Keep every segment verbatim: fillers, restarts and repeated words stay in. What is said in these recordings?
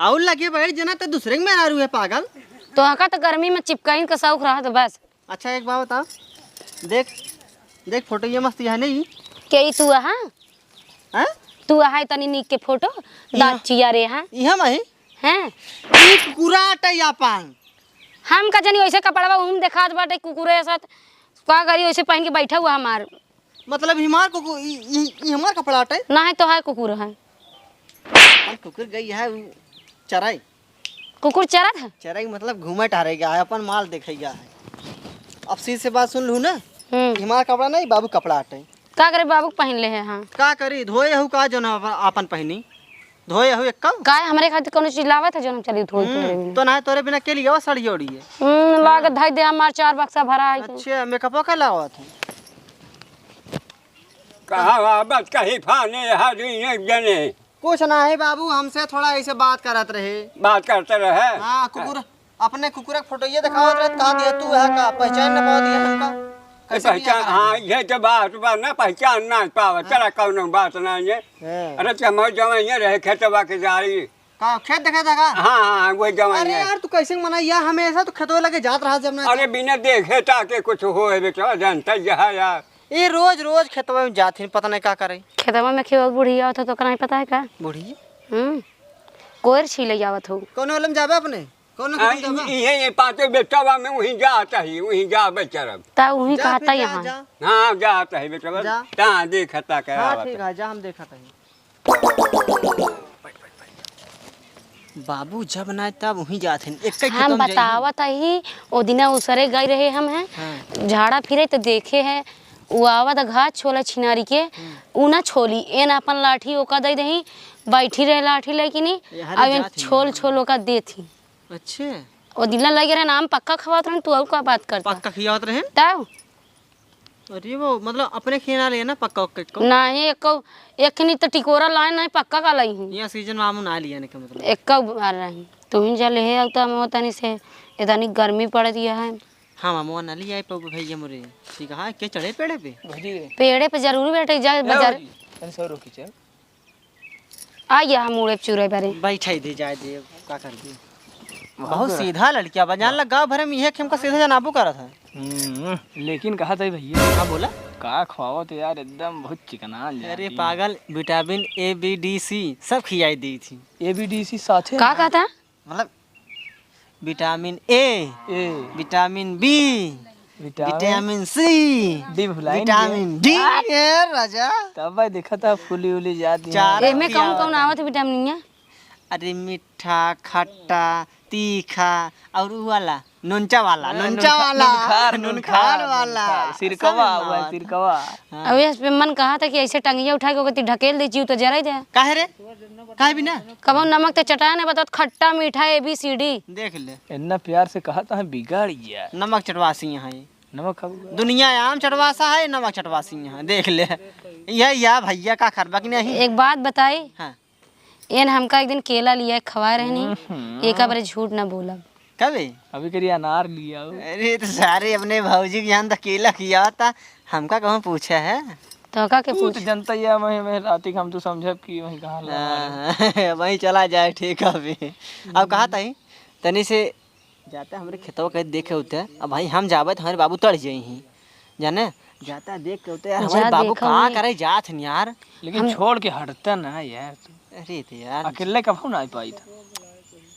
और लगे बैठ जना तो दूसरे के मेहरारू है पागल। तो आका तो गर्मी में चिपकाइन का शौक रहा तो बस। अच्छा, एक बात बता, देख, देख फोटो ये मस्त है नहीं? के ई तू अहा? हैं? तू अहा तनी नीक के फोटो, इहाँ दाँत चिया रे हा। इहाँ माही? हैं? ई कुकुरा अटै आपन। हम का जानी वैसे कपड़वा उम देखात बाटे कुकुरे साथ। का करी वैसे पहन के बैठा हुआ हमार। मतलब हमार कुकु-, ई, ई, ई हमार कपड़ा अटै? ना है तो है कुकुर है। अपन कुकुर गई है उ चराई। कुकुर चरत है? चराई मतलब घूमे टहरे गया है, अपन माल देखे गया है। अब सीध से बात सुन लू ना, हम्म। कि हमारा कपड़ा नहीं, बाबू कपड़ा अटै। का करे बाबू के पहन ले है, हाँ। का करी, धोए हूँ का जो ना अपन, अपन पहनी, धोए हूँ एक कम। का हमरे खातिर कोनो चीज लावत है जो हम चली धोए हम्म, तोरे बिना? तो ना तोरे बिना के लिए सड़ी ओड़ी है। हम्म, हाँ। लागत धई दे हमार चार बक्सा भरा है। अच्छा, मेकअप का लावत है? कहाँ बस कहीं फाने हरी एक जने। कुछ ना है बाबू, हमसे थोड़ा ऐसे बात करत रहे। बात करते रहे? हाँ, कुकुर, अपने कुकुर के फोटो ये दिखावत रहे, कहा दिया तू है का, पहचान न पावत है हमका? कैसे पहचान, बिया हाँ, ये तो बात बा ना, पहचान ना पावत, हाँ। चला कौनो बात ना ये। हाँ। अरे तो हम जमा ये रहे खेतवा के जारी। का खेत देखे था का? हाँ, हाँ, वही जमा अरे ये। यार, तू कैसे मना यार, हमेशा तो खेतवा लगे जात रहा जब ना। अरे बिना देखे ताके कुछ हो है बेटा, जानता ही है यार। ये रोज रोज खेतवा में जात ही, पता नहीं का करे। खेतवा में खेत बुढ़िया होता तो ओकरा नहीं पता है का? बुढ़िया? हम्म, कोयर छीले जावत हो। कौन वाला में जाबे अपने? कौन आ, खेत में जाबे? ये, ये पाते बेटवा में वहीं जात ही, वहीं जाबे चरब। ता वहीं जा कहता फिर जा, यहाँ। जा। हाँ, जात ही बेटवा। जा। ता देखता के हाँ, आवत। ठीक है, जा हम देखत ही। बाबू जब ना तब वहीं जात हैं, एक ही हम खेतों में जाई। बतावत ही, ओ दिना उसरे गए रहे हम हैं, हाँ। झाड़ा फिरे तो देखे है, उ आवत घास छोला छिनारी के, हम्म। उ ना छोली, एन अपन लाठी ओका दे दही, बैठी रहे लाठी लेकिन ही, यहाँ अब एन जात हैं छोल यहाँ। छोल ओका देत ही। अच्छे। ओ दिना लगे रहे नाम पक्का खवात रहन, तू और का बात करता? पक्का खियावत रहन? तब? अरे वो, मतलब, अपने खियाना ले ना पक्का उक्का को? नहीं, एको, एकनी तो टिकोरा लाए नहीं, पक्का का लाई हूँ। यहाँ सीजन में आमू ना लिया ने के मतलब। एको बार नहीं। तू ही जा ले है, अब तो हम तनी से, इतनी गर्मी पड़ दिया है। हाँ, मामू ना लिया है पप्पू भैया मोरे। ठीक है, के चढ़े पेड़े पे? भौजी रे। पेड़े पे जरूर बैठे, जा ए बाजार। भौजी, तनी सौ रोकी चल। आ गया हम उड़े चुरे बारे। बैठाई दे, जाए दे, का कर दे। बहुत बहुत सीधा लड़किया बा, जान लग गाँव भरे में इहे खेम का सीधा जनाबो करत है। हम्म, लेकिन कहा था भैया। हाँ, बोला। का खवावत यार, एकदम बहुत चिकना ले अरे आती। पागल, विटामिन A, B, D, C सब खियाई दी थी। A, B, D, C साथे? का कहता? मतलब, विटामिन A, ए। विटामिन B, विटामिन विटामिन C, D भुलाइन विटामिन गया। D, ए राजा। तब भाई देखा था फूली उली जाती है। चार एमे कौन खियावत कौन है। आवत है विटामिनिया? अरे मीठा, खट्टा, तीखा और उ वाला, नोनचा वाला, हाँ, नोनचा नोनखा-, वाला, नोनखार, नोनखार नोनखार, वाला। नोनखार। सिरकवा, सब वह मार। सिरकवा। हाँ। अब इस पे मन कहा था कि ऐसे टंगिया उठा के ओके ढकेल दे, जीव तो जराई दे। काहे रे? काहे बिना? कबो नमक ते चटाया नहीं, बताओ, खट्टा, मीठा, A B C D। देख ले। इतना प्यार से कहा था, बिगाड़ गया। नमक चटवासी यहाँ है। नमक खाबू का? दुनिया आम चटवासा है, नमक चटवासी यहाँ। देख ले। यह, या भैया का खरबा कि नहीं? एक बात बताई? हाँ। एन हमका एक दिन केला लिया खवाए रहनी, हम्म। एका बारे झूठ ना बोलब। कबे? अभी करिए अनार लिया हो। अरे तो सारे अपने भौजी के यहाँ तो केला खिया था, हमका कहूँ पूछा है? तो का के तू तो पूछ? जनता ही है, वहीं, वहीं राती के हम तो समझब कि वहीं कहाँ लगा है। हाँ, वहीं चला जाए, ठीक है अभी। अब कहा था ही, तनी से जाते हमरे खेतवा के देखे होते, अब भाई हम जाबे तो हमारे बाबू तड़ जाई ही, जाने? जाता देख के होते यार, जा हमारे बाबू देखो का नहीं। करे जात हन यार। लेकिन हम छोड़ के हटता ना यार तू। अरे तो यार। अकेले कभू ना आ पाई था।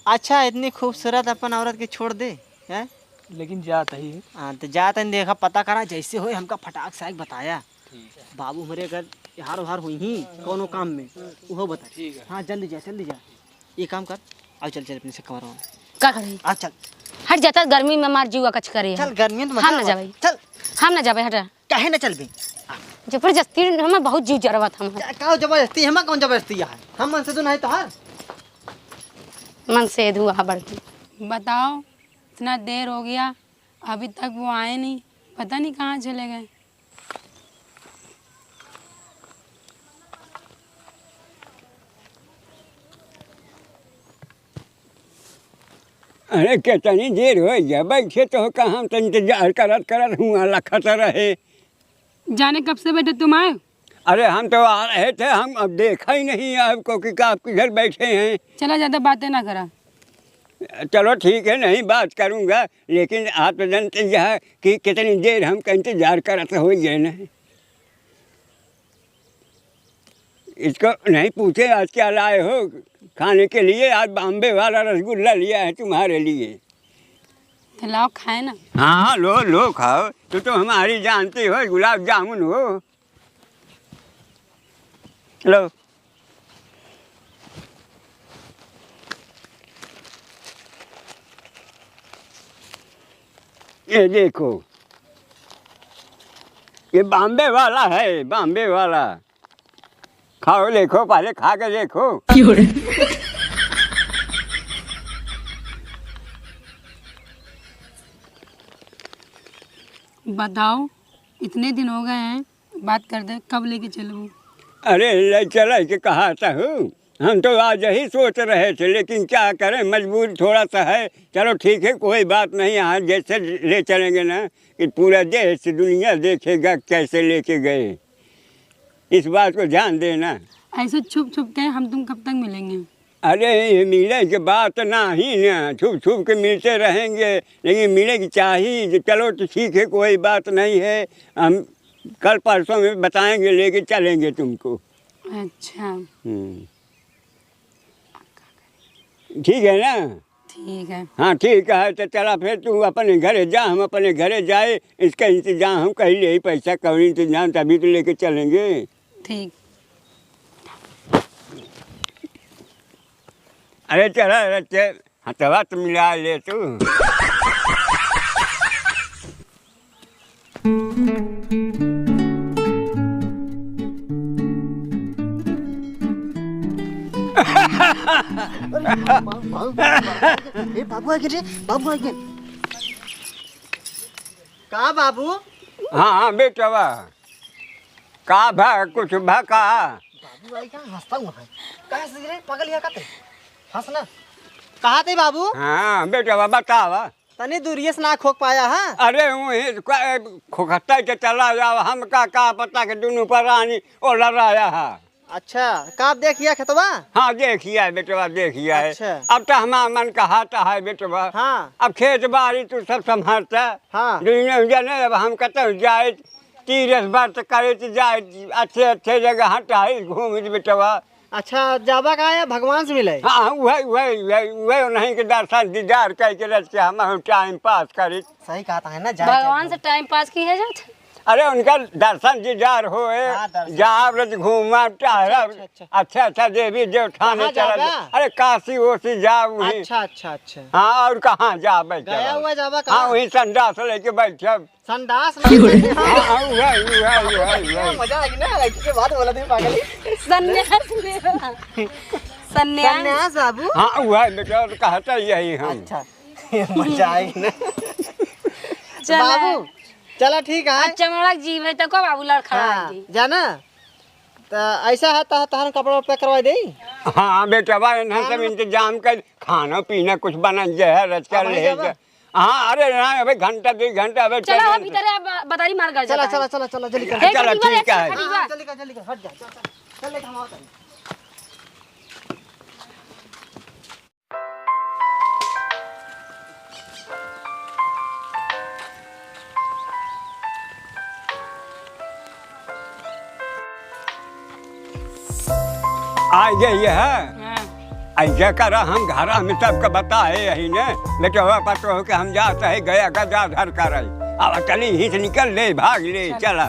अच्छा, इतनी खूबसूरत अपन औरत के छोड़ दे, हैं? लेकिन जात ही। हाँ, तो जात ही, देखा, पता करा, जैसे होए हमका फटाक से आके बताया। ठीक है। बाबू हमरे अगर हार हार हुई ही कोनो काम में, उहो बता। ठीक है। हाँ, जल्दी जा, जल्दी जा। ये काम कर, आओ चल, चल अपने से कमरवा में। का करे? आ चल। हट जाता, गर्मी में मार जीवा कच करे चल, है। गर्मी में तो हम मजा ना आवा। जाबे। चल। हम ना जाबे, हटा। काहे ना चलबे? जबरदस्ती हमें बहुत जीव जरवत हम। का, का जबरदस्ती? हमें कौन जबरदस्ती है? हम मन से तो नहीं तो हार। मन से धुआ बड़की। बताओ, इतना देर हो गया, अभी तक वो आए नहीं, पता नहीं कहाँ चले गए। अरे, कितनी देर हो गया बैठे, तो का हम तो इंतजार करत करत हुआ लखत रहे। जाने कब से बैठे तुम आए? अरे, हम तो आ रहे थे, हम अब देखा ही नहीं आपको कि आप किधर बैठे हैं। चला, ज्यादा बातें ना करा। चलो ठीक है, नहीं बात करूँगा, लेकिन आप तो जानते ही हैं कि कितनी देर हमका इंतजार करत हो गए न। इसको नहीं पूछे आज क्या लाए हो खाने के लिए, आज बॉम्बे वाला रसगुल्ला लिया है तुम्हारे लिए। तो लाओ खाए ना। हाँ, लो, लो खाओ, तू तो हमारी जानती हो, गुलाब जामुन हो। लो। ये देखो, ये बॉम्बे वाला है, बॉम्बे वाला। खाओ, देखो, पहले खा के देखो। क्यों रे? बताओ, इतने दिन हो गए हैं, बात कर दे, कब लेके चलबू? अरे, ले चले के कहा था हूँ। हम तो आज यही सोच रहे थे, लेकिन क्या करें, मजबूरी थोड़ा सा है। चलो ठीक है, कोई बात नहीं, आज जैसे ले चलेंगे ना कि पूरा देश दुनिया देखेगा कैसे लेके गए। इस बात को ध्यान देना। ऐसे छुप छुप के हम तुम कब तक मिलेंगे? अरे, ये मिले के बात ना ही ना, छुप छुप के मिलते रहेंगे, लेकिन मिले की चाहिए। चलो तो ठीक है, कोई बात नहीं है, हम कल परसों में बताएंगे, लेके चलेंगे तुमको। अच्छा। हम्म। ठीक है ना? ठीक है। हाँ, ठीक है, तो चला फिर, तू अपने घरे जा, हम अपने घरे जाए, इसका इंतजाम हम कर ले, पैसा कौड़ी इंतजाम, तभी तो लेके चलेंगे। ठीक। अरे चला, अरे चल, हथवा तो मिला ले तू। अरे, बाबू, बाबू, बाबू, ए, बाबू आ गए रे, बाबू आ गए। का बाबू? हाँ, हाँ, बेटवा। का भा, कुछ भा का? बाबू आई का हँसता हुआ है। का हँस रे, पागल या का ते? हँस ना। कहा थे बाबू? हाँ, बेटवा, बतावा। तनी दूरिये से ना खोक पाया, हाँ? अरे, वहीं का-, खोखता के चला जाओ, हमका का पता कि दुनू परानी ओलर आया है। अच्छा, का आप देखिया खेतवा? हाँ, देखिया है बेटवा, देखिया है। अच्छा। अब तो हमार मन कहा तो है बेटवा। हाँ। अब खेत बारी तू सब संभालता। हाँ। दुनिया में जाने, अब हम कहते हैं जाए, तीरथ व्रत करे तो जाए, अच्छे अच्छे जगह टहल घूम बेटवा। अच्छा, जाबा का है भगवान से मिले? हाँ, वही, वही, वही, वही उन्हीं के दर्शन दीदार करके रख के हम, हम टाइम पास करी। सही कहा था, है ना, जाए भगवान के। से टाइम पास की है जात। अरे, उनका दर्शन दीदार होए, हाँ, दर्शन। जाब रज घूमा टहरा, अच्छा, अच्छा, अच्छा। अच्छा, अच्छा, देवी देव थाने कहाँ चला जाबा? जा-, अरे, काशी ओशी जाब वहीं। अच्छा, अच्छा, अच्छा। हाँ, और कहाँ जाबे गया चला? हुआ जाबा हाँ, कहाँ? वहीं संडास लेके बैठब। संडास हाँ, हाँ, उहे, उहे, उहे, उहे। मजा आ गई ना, लड़की के बात बोला थे पागल ही। संन्यास ले। संन्यास। संन्यास बाबू। हाँ, उहे, बेटा, तो कहता यही हम। अच्छा। मजा आ गई ना। चला। बाबू, चला ठीक है। अच्छा, मोड़ा जीव है तो को बाबू लड़खड़ा हाँ, है जी। जाना। तो ऐसा है तो तहन कपड़ा पैक करवा दे। हाँ, बेटवा, इन्हें हाँ। सब इंतजाम कर, खाना पीना कुछ बना जे है, रच कर हाँ, ले जा। हाँ, अरे ना, अबे घंटा, दो घंटा, अबे चला, चल। अभी तेरे ब-, बदारी मार कर चला, जाता है। चला, चला, चला, जल्दी कर। ए, चला, कटिवा, ठीक है। कटिवा। हाँ, जल्दी कर, जल्दी कर, हट जा, चल, चल, चल, लेके हम आवत हैं। आ गए ये है। हाँ। ऐसे करा, हम घरा में सबके बताए यही ने, बेटवा पतोह के हम जात है गया गजाधर करे। अब चली यहीं से निकल ले, भाग ले, चल। चला।